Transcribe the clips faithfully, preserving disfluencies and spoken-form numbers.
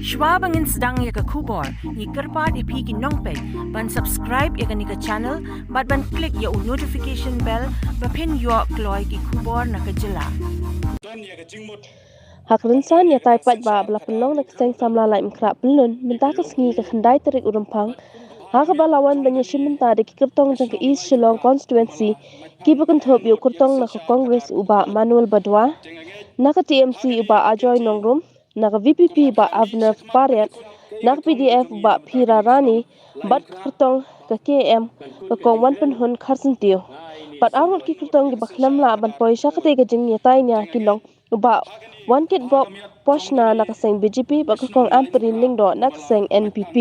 Shwa ba ngin sdang ïa ka khubor, ngi kyrpad ïa phi ki nongpeit ban subscribe ïa kane ka channel bad ban click ïa u notification bell ba phin ïoh kloi ki khubor na ka jylla. Ha ka rynsan ïatai paidbah ba la pynlong na ka seng samla Laitumkhrah Pyllun mynta ka sngi ka khyndai tarik u Rymphang, ha kaba la wan ban ïashim bynta da ki kyrtong jong ka East Shillong Constituency, kiba kynthup ïa u kyrtong na ka Congress u Bah Manuel Badwa, na ka T M C u Bah Ajoy Nongrum, na ka V P P Bah Avner Pariat, na ka P D F Bah Phira Rani, bad ka kyrtong ka K M ka Kong Wanpynhun Kharsyntiew. Bad arngut ki kyrtong kiba khlem lah ban poi sha katei ka jingïatai nia ki long u Bah Wankitbok Poshna na ka seng B J P bad ka Kong Ampareen Lyngdoh na ka seng N P P.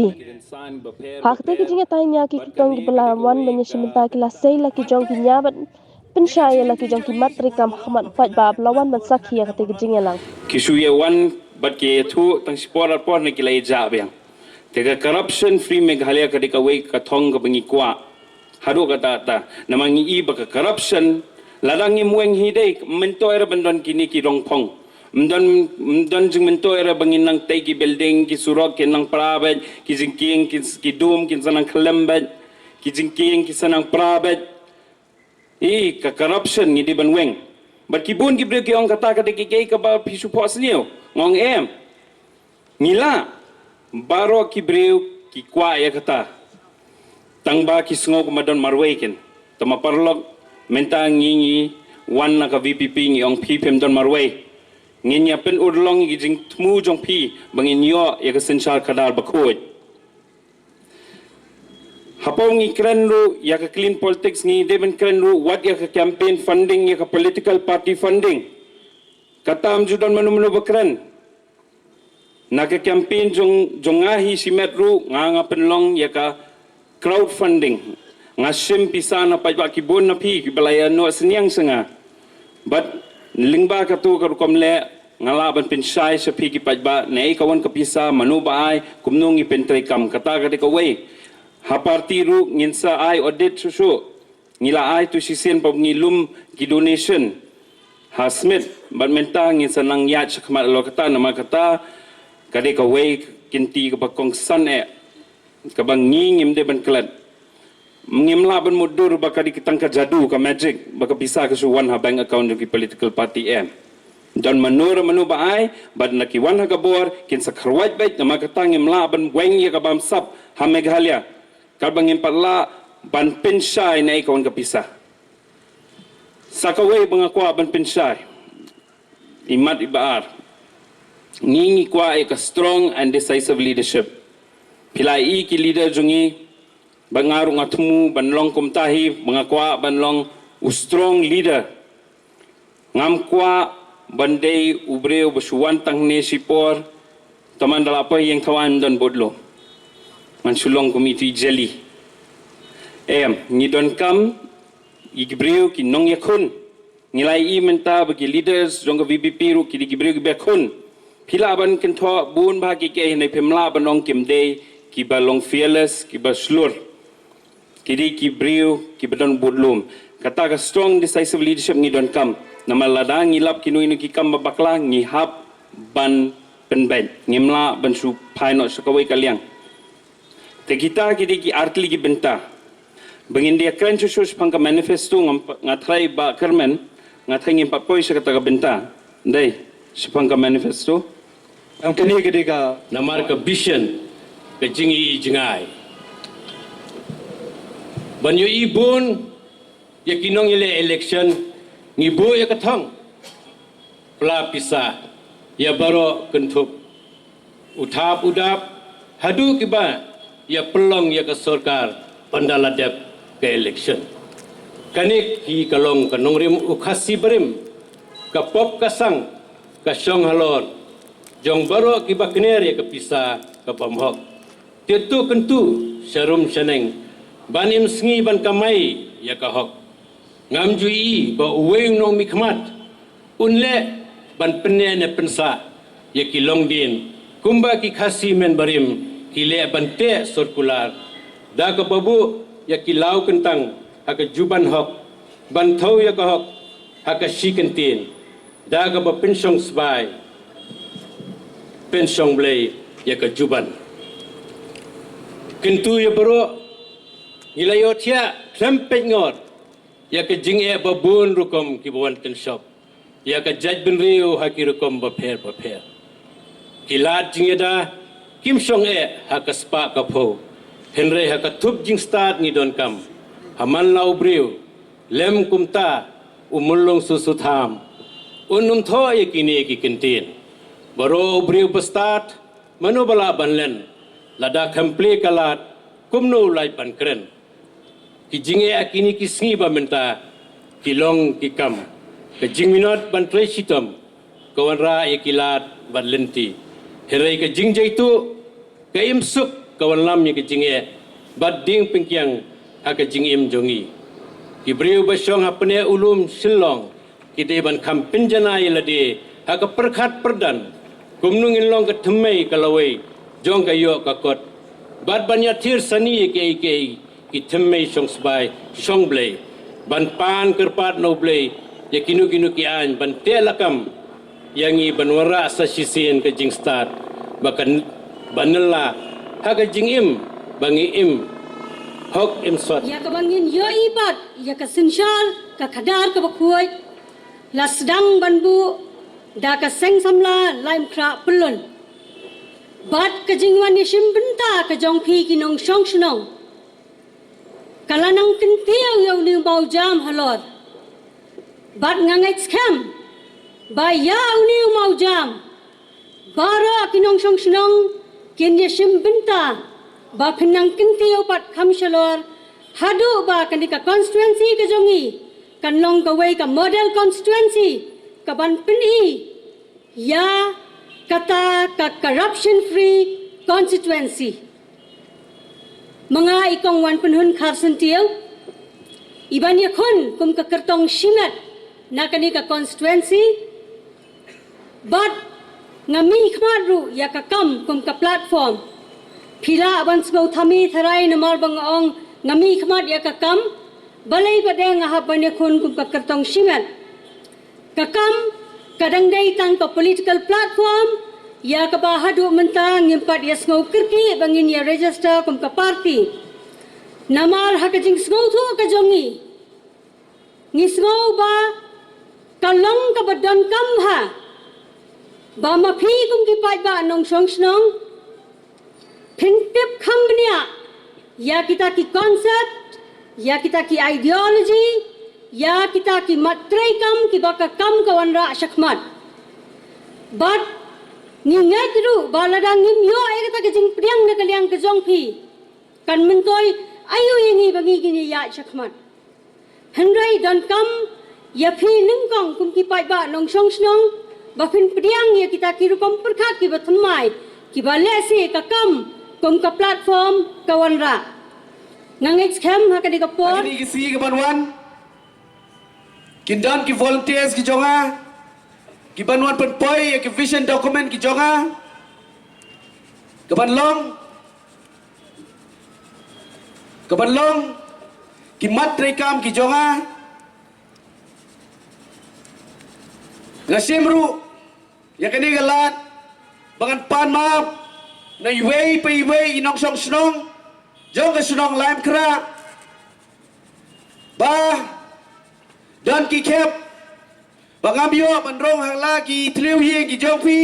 Ha katei ka jingïatai nia ki kyrtong kiba la wan ban ïashim bynta ki la sei la ki jong ki nia bad pynshai ïa la ki jong ki mat treikam ha khmat paidbah ba la wan ban sakhi ïa katei ka jingïalang. Ki shu ïa wan bad ki ïathuh tang shipor arpor ne ki la ïa jah biang. Te ka corruption free Meghalaya ka dei kawei ka thong kaba ngi kwah. Haduh katta katta namar ngi i ba ka corruption lada ngim weng hi dei, myntoi ruh ban don kine ki rongphong. Ym don, ym don jingmyntoi ruh ba ngin nang tei ki building, ki surok kin nang pra beit, ki jingkieng, ki, ki dum kin sa nang khyllem beit, ki jingkieng kin sa nang pra beit. I ka corruption ngi dei ban weng. Bad ki bun ki briew ki ong kata ka dei ka kiei kaba phi shu phohsniew. Nga ong em. Ngi lah. Baroh ki briew ki kwah ïa kata. Tang ba ki sngew kumba don marwei kin. Te ma paralok mynta ngi ngi wan na ka V P P ngi ong phi phim don marwei. Ngin ïa pynurlong ïa ki jingthmu jong phi ba ngin ïoh ïa ka synshar khadar bakhuid. Hapoh ngi kren ruh ïa ka clean politics ngi dei ban kren ruh wat ïa ka campaign funding, ïa ka political party funding. Kata ym ju don mano mano ba kren. Na ka campaign jong, jong nga hi shimet ruh nga, nga pynlong ïa ka crowdfunding. Nga shim pisa na paidbah ki bun na phi kiba la ïa noh synñiang sha nga. Bad lyngba katu ka rukom leh nga lah ban pynshai sha phi ki paidbah naei ka wan ka pisa, mano ba ai, kumno ngi pyntreikam. Kata ka dei kawei. Ha party ruh ngin sa ai audit shuh shuh. Ngi la ai tu shisien ba ngi lum ki donation ha Smit bad mynta ngin sa nang ïaid sha khmat halor kata namar kata ka dei kawei ka kynti kaba kongsan eh. Kaba ngi ngim dei ban klet. Ngim lah ban mutdur ba ka dei tang ka jadu, ka magic, ba ka pisa ka shu wan ha bank account jong ki political party, em. Don mano re mano ba ai bad na ki wan ha ka bor kin sa kharwait beit, namar kata ngim lah ban weng ïa ka bamsap ha Meghalaya. Katba ngim pat lah ban pynshai naei ka wan ka pisa. Sa kawei ba nga kwah ban pynshai. Imat iba ar. Ngi ngi kwah ïa ka strong and decisive leadership. Phi la i ki leader jong ngi, ba nga ruh nga thmu ban long kumta hi, ba nga kwah ban long u strong leader. Ngam kwah ban dei u briew ba shu wan tang ne shipor. Tang man da la poi ïeng thaw ym don bud lum. Ngan shu long kum itu i jeli. Em, ngi donkam i ki briew ki nongïakhun. Ngi la i mynta ba ki leaders jong ka V P P ruh ki dei ki briew kiba khun. Phi lah ban kynthoh bun bha ki kiei, hynrei phim lah ban ong kim dei kiba long fearless, kiba shlur. Ki dei ki briew kiba don bud lum. Kata ka strong decisive leadership ngi donkam. Namar lada ngi lap kino kino ki kam ba bakla ngi hap ban pynbeit. Ngim lah ban shu phai noh sha kawei ka liang. Te kita ki dei ki artylli ki bynta. Ba ngin ïa kren shuh shuh shaphang ka manifesto, nga, nga tharai ba kyrmen, nga tharai ngim pat poi sha kata ka bynta. Dei, shaphang ka manifesto. Em, kane ka dei ka. Namar ka vision, ka jingi jingai. Ban ïohi bun ïa ki nongïaleh election, ngi buh ïa ka thong. Pla pisa ïa baroh kynthup u thap u dap, haduh kiba ïa pynlong ïa ka sorkar ynda la dep ka election. Kane hi ka long ka nongrim u Khasi barim, ka pop ka sang, ka shong halor jong baroh kiba kner ïa ka pisa ka bym hok. Te to kyntu sharum shaneng ban im sngi ban kamai ïa ka hok. Ngam ju i ba uwei u nongmihkhmat un leh ban pynneh ne pynsah ïa ki longdien kumba ki Khasi men barim ki leh ban teh circular da kaba buh ïa ki law kyntang ha ka juban hok ban thew ïa ka hok ha ka shi kyntien da kaba pynshong sbai pynshong Blei ïa ka juban. Kyntu ïa baroh, ngi la ïohthiah khlem peit ngor ïa ka jingeh babun rukom kiba wan tynshop ïa ka jaitbynriew ha ki rukom bapher bapher. Ki lad jingïada kim shong eh ha ka spah ka phew, hynrei ha ka thup jingstad ngi donkam. Ha man la u briew lem kumta u mulung susutham, un ym thoh ïa kine ki kyntien. Baroh u briew ba stad, mano ba lah ban len? Lada kham plie ka lad, kumno u lah ban kren? Ki jingeh ha kine ki sngi ba mynta ki long ki kam ka jingminot ban trei shitom, ka wanrah ïa ki lad bad lynti. Hynrei ka jingjaituh, ka im suk ka wanlam ïa ka jingeh bad ding pynkiang ha ka jingim jong ngi. Ki briew ba shong ha pyneh u lum Shillong ki dei ban kham pynjanai ïa lade ha ka pyrkhat pyrdan, kumno ngin long ka thymmei ka lawei jong ka ïoh ka kot, bad ban ïathir sani ïa kiei kiei ki thymmei shong sbai shong Blei, ban pan kyrpad na u Blei ïa kino kino ki aiñ ban teh lakam ïa ngi ban wanrah sa shisien ka jingstad ba kan, ban nylla ha ka jingim ba ngi im hok im sot. Ïa kaba ngin ïohi pat ïa ka synshar ka khadar kaba khuid la sdang ban buh da ka Seng Samla Laitkhrah Pyllun. Bad ka jingwan ïashim bynta ka jong phi ki nongshong shnong ka la nang kyntiew ïa une u mawjam halor. Bad nga ngeit skhem ba ïa une u mawjam baroh ki nongshong shnong kin ïashim bynta ba phin nang kyntiew pat kham shalor, haduh ba kane ka constituency ka jong ngi kan long kawei ka model constituency kaban pyni ïa kata ka corruption free constituency. Ma nga i Kong Wanpynhun Kharsyntiew, i ban ïakhun kum ka kyrtong shimet na kane ka constituency, bad nga mihkhmat ruh ïa ka kam kum ka platform. Phi lah ban sngewthuh tharai namar ba nga ong nga mihkhmat ïa ka kam, balei ba dei nga hap ban ïakhun kum ka kyrtong shimet. Ka kam ka dang dei tang ka political platform ïa kaba haduh mynta ngim pat ïasngew kyrkieh ba ngin ïa register kum ka party. Namar ha ka jingsngewthuh ka jong ngi, ngi sngew ba ka long kaba donkam bha ba ma phi kum ki paidbah nongshong shnong phin tip kham bniah ïa kita ki concept, ïa kita ki ideology, ïa kita ki mat treikam kiba ka kam ka wanrah shakhmat. Bad ngi ngeit ruh ba lada ngim ïoh ïa kata ka jingpdiang na ka liang ka jong phi, kan myntoi aïu ïa ngi ba ngi kin ïaid shakhmat. Hynrei donkam ïa phi nyngkong kum ki paidbah nongshong shnong ba phin pdiang ïa kita ki rukom pyrkhat kiba thymmai, kiba lehse ka kam kum ka platform ka wanrah. Nga ngeit skhem ha kane ka por, ha kine ki sngi kiban wan, kin don ki volunteers ki jong nga kiban wan pynpoi ïa ki vision document ki jong nga, kaban long, kaban long ki mat treikam ki jong nga. Nga shim ruh ïa kane ka lad ba ngan pan map na iwei pa iwei i nongshong shnong jong ka shnong Laitkhrah, ba don ki khep ba ngam ïoh ban rung ha la ki thliew ïing ki jong phi.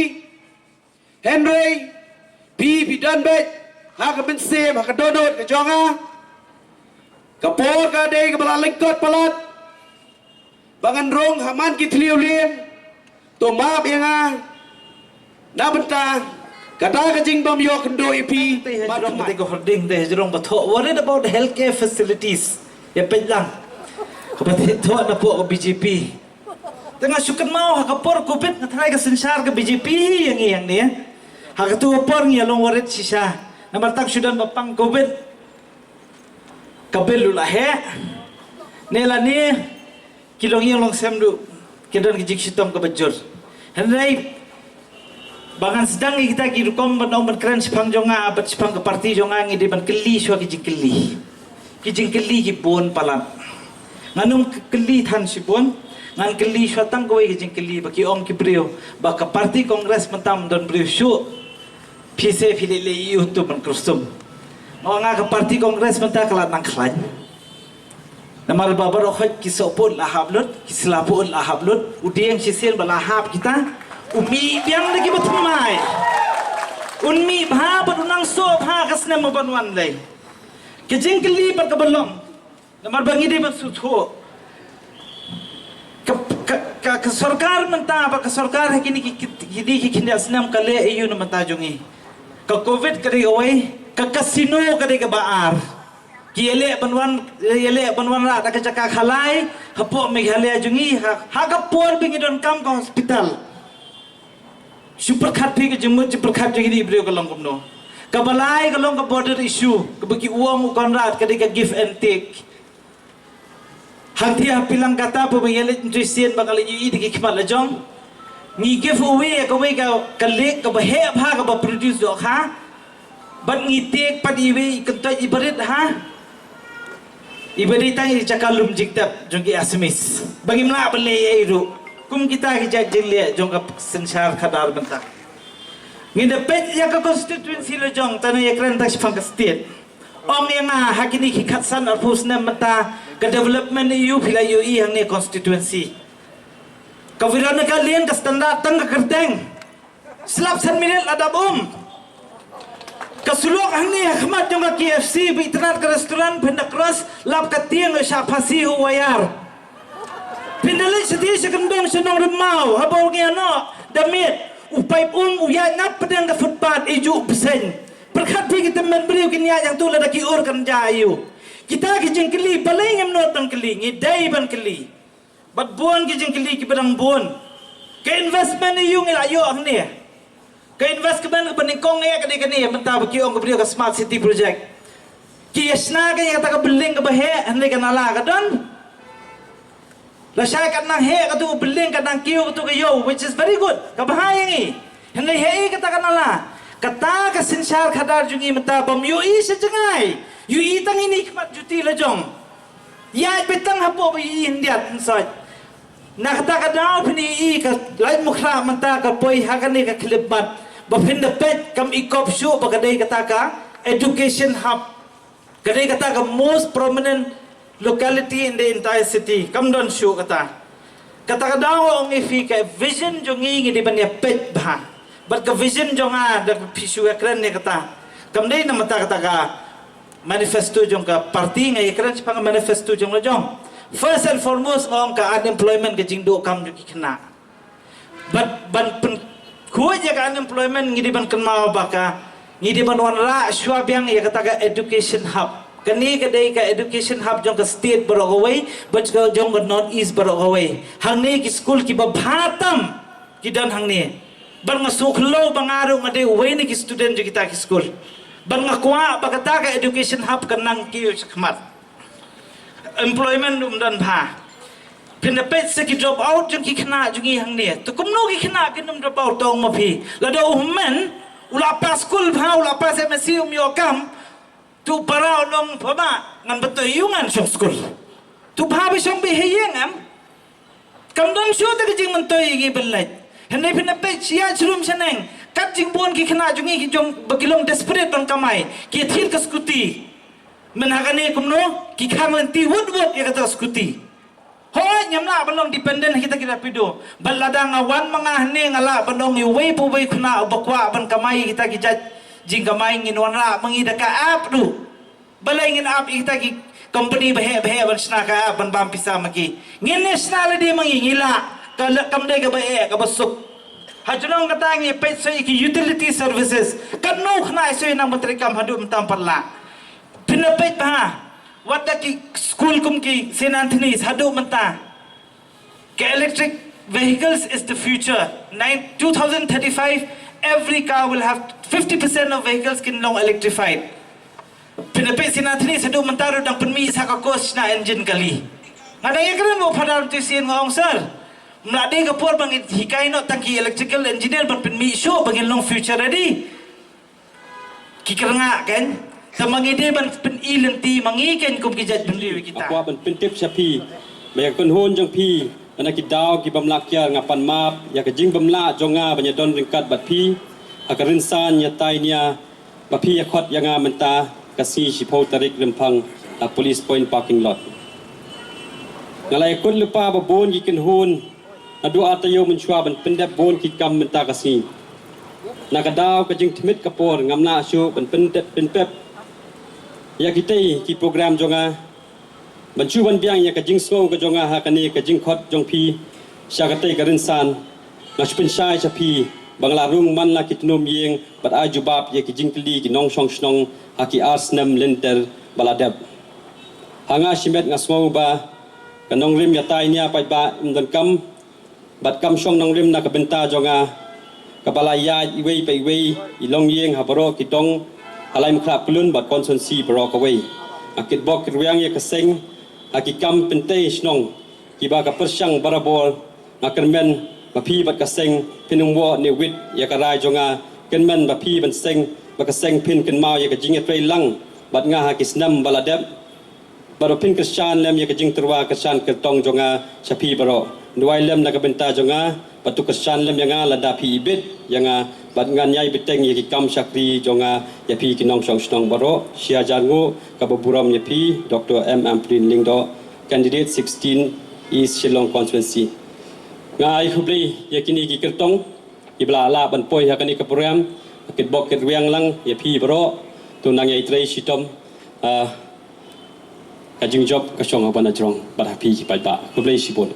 Hynrei phi, phi don beit ha ka mynsiem, ha ka dohnud ka jong nga. Ka por ka dei kaba la lyngkot palat ba ngan rung ha man ki thliew lieng. To map ïa nga na bynta kata ka jingbym ïoh kynduh ïa phi. Te hajrong, te ko hording te hajrong ba thoh, worried about healthcare facilities. Ïa peit lang. Kaba te thoh na pok ka B J P. Te nga shu kynmaw ha ka por covid nga tharai ka synshar ka B J P ïa ngi ïa ngi. Ha katu ka por ngi ïa long worried shisha. Namar tang shu don ba pang covid, ka bill u la heh. Ne lane ki longïing longsem ruh ki don ki jingshitom kaba jur. Hynrei ba ngan sdang ïa kita ki rukom ban ong ban kren shaphang jong nga bad shaphang ka party jong nga, ngi dei ban kylli shuwa ki jingkylli. Ki jingkylli ki bun palat. Ngan ym kylli than shibun, ngan kylli shuwa tang kawei ka jingkylli ba ki ong ki briew ba ka party Congress mynta ym don briew shuh. Phi se phi leh leh ïa u tu ban kyrpad. Nga ong nga ka party Congress mynta ka la nang khlaiñ. Namar ba baroh khoit ki sohpud la hap lut, ki slapud la hap lut, u dieng shisien ba la hap kita, u mih biang da ki ba thymmai. Un mih bha bad u nang soh bha ka snem ban wan lei. Ka jingkylli bad ka ba long. Namar ba ngi dei ban sngewthuh. Ka, ka, ka, ka sorkar mynta, ba ka sorkar ha kine ki, ki, kine ki khyndiat snem ka leh ïa u na mynta jong ngi. Ka covid ka dei kawei, ka casino ka dei kaba ar. Ki ïaleh ban wan, ïaleh ban wanrah da ka jaka khalai, hapoh Meghalaya jong ngi, ha, ha ka por ba ngi donkam ka hospital. Shu pyrkhat phi ka jingmut jingpyrkhat jong kine ki briew ka long kumno. Kaba lai ka long ka border issue, kaba ki ong u Conrad ka dei ka give and take. Hangtei ha Pelagie kata ba ïa leit mynta sien ba nga la ïohi da ki khmat la jong. Ngi give away ïa kawei ka, ka lake kaba heh bha kaba produce dohkha. Bad ngi take pat iwei i kyntoit iba rit ha. Iba dei tang i jaka lum jingtep jong ki Assamese. Ba ngim lah ban leh ei ei ruh. Kum kita ki jait jingleh jong ka synshar khadar mynta. Ngin da peit ïa ka constituency la jong, tang ïakren tang shaphang ka state. Ong ïa nga ha kine ki khatsan arphew snem mynta ka development ïa u phi la ïohi hangne constituency. Ka Veronica Lane ka standard tang ka kyrteng. Slap san minit la dap um. Ka sulok hangne ha khmat jong ka K F C ba itynnad ka restaurant phin da cross lap ka tieng ïa sha phasi u wire. Phin da leit sha tieng sha kyndong sha nong Rymmaw ha bor ngi ano da miet u paip um u ïaid nap pdeng ka footpath i ju bseiñ. Pyrkhat phi ki tymmen briew kin ïaid hangtu lada ki ur kan ja ïa u. Kita ki jingkylli balei ngim nud ban kylli, ngi dei ban kylli. Bad bun ki jingkylli kiba dang bun. Ka investment ïa u ngi la ïoh hangne. Ka investment kaba nyngkong eh ka dei kane mynta ba ki ong ka briew ka smart city project. Ki ïa shna ka ïa kata ka building kaba heh hangne ka nala ka don. Lashai ka nang heh katu ka building ka nang kiew katu ka ïew, which is very good. Kaba ha ïa ngi. Hangne heh kata ka nala. Kata ka synshar khadar jong ngi mynta bym ïohi sha jngai. Ïohi tang ine i khmat juti la jong. Ïa beit tang hapoh ba i hyndiat hynsoit. Na kata ka daw phin i ka Laitumkhrah mynta ka poi ha kane ka khyllipmat ba phin da peit kam i kop shuh ba ka dei kata ka education hub. Ka dei kata ka most prominent locality in the entire city. Kam don shuh kata. Kata ka daw ong ïa phi ka vision jong ngi ngi dei ban ïa peit bha. Bad ka vision jong nga da phi shu ïa kren ïa kata. Kam dei na mynta kata ka manifesto jong ka party, nga ïa kren shaphang ka manifesto jong la jong. First and foremost nga ong ka unemployment ka jingduh kam jong ki khynnah. Bad ban pynkhuid ïa ka unemployment ngi dei ban kynmaw ba ka ngi dei ban wanrah shuwa biang ïa kata ka education hub. Kane ka dei ka education hub jong ka state baroh kawei bad ka jong ka North East baroh kawei. Hangne ki skul kiba bha tam ki don hangne. Bad nga sngewkhlaiñ ba nga ruh nga dei uwei na ki student jong kita ki skul. Bad nga kwah ba kata ka education hub kan nang kiew shakhmat. Employment um don bha. Phin da peit sa ki drop out jong ki khynnah jong ngi hangne. To kumno ki khynnah kin ym drop out, to ong ma phi. Lada u hynmen u la pass skul bha, u la pass M S C um ïoh kam. To para u long pha ba ngan btoi ïa u ngan shong skul. To bha ba shong ba ha ïing em. Kam don shuh te ka jingmyntoi ïa ngi ban leit. Hynrei phin da peit sha ïa shrum shaneng. Kat jingbun ki khynnah jong ngi ki jong ba ki long desperate ban kamai. Ki thied ka scooty. Mynta kane kumno ki khang lynti wut wut ïa kata scooty. Hooid ngam lah ban long dependent ha kita ki rapido. Bad lada nga wan ma nga hangne nga lah ban ong ïa uwei pa uwei khynnah uba kwah ban kamai ïa kita ki jait jingkamai ngin wanrah ma ngi da ka app ruh. Balei ngin ap ïa kita ki company ba heh ba heh ban shna ka app ban bam pisa ma ki. Ngin ïa shna lade ma ngi, ngi lah. Ka la kam dei kaba eh kaba suk. Ha jrong kata ngi peit soi ki utility services. Katno khynnah soi nang ba trei kam haduh mynta pat lah. Phin da peit bha. Wat da ki skul kum ki Saint Anthony's haduh mynta. Ka electric vehicles is the future. Nine, two thousand thirty-five, every car will have fifty percent of vehicles kin long electrified. Phin da peit Saint Anthony's haduh mynta ruh dang pynmih sa ka course shna engine kali. Nga dang ïakren bad u Father Lucy nga ong sir. Ym lah dei ka por ba ngin hikai noh tang ki electrical engineer ban pynmih shuh ba ngin long future ready. Ki kyrngah kan, te ma ngi dei ban pyni lynti ma ngi kan kum ki jait bynriew ïa kita. Nga kwah ban pyntip sha phi ba ïa ka kynhun jong phi, na ki daw ki bym lah kiar, nga pan map ïa ka jingbym lah jong nga ban ïa don ryngkat bad phi. ha ka rynsan ïatai nia ba phi ïakhot ïa nga mynta ka sngi shiphew tarik rympang ha Police Point parking lot. Nga la ïakut lypa ba bun ki kynhun naduh ar taïew mynshuwa ban pyndep bun ki kam mynta ka sngi. Na ka daw ka jingthmit ka por ngam lah shuh ban pyndep pynpep ïa kitei ki program jong nga ban shu ban biang ïa ka jingsngew ka jong nga ha kane ka jingkhot jong phi sha katei ka rynsan. Nga shu pynshai sha phi ba nga la rung man la ki tnum ïing bad ai jubab ïa ki jingkylli ki nongshong shnong ha ki ar snem lynter ba la dep. Ha nga shimet nga sngew ba ka nongrim ïatai nia paidbah ym donkam bad kam shong nongrim na ka bynta jong nga kaba la ïaid iwei pa iwei i longïing ha baroh ki dong ha Laitumkhrah Pyllun bad constituency baroh kawei. Nga kitbok kitrwiang ïa ka seng ha ki kam pyntei shnong kiba ka pyrshang barabor. Nga kyrmen ba phi bad ka seng phin ym wad ne wit ïa ka rai jong nga. Kyrmen ba phi bad seng bad ka seng phin kynmaw ïa ka jingïatreilang bad nga ha ki snem ba la dep. Bad ba phin kyrshan lem ïa ka jingtyrwa kyrshan kyrtong jong nga sha phi baroh. Duwai lem na ka bynta jong nga bad to kyrshan lem ïa nga lada phi ibit ïa nga bad ngan ïai bteng ïa ki kam shakri jong nga ïa phi ki nongshong shnong baroh. Shi hajar nguh kaba burom ïa phi Doctor M Ampareen Lyngdoh, candidate sixteen East Shillong constituency. Nga ai khublei ïa kine ki kyrtong kiba la lah ban poi ha kane ka program. Kitbok kitrwiang lang ïa phi baroh. To nang ïai trei shitom. Ah, ka jingjop ka shong ha ban ajrong bad ha phi ki paidbah. Khublei shibun.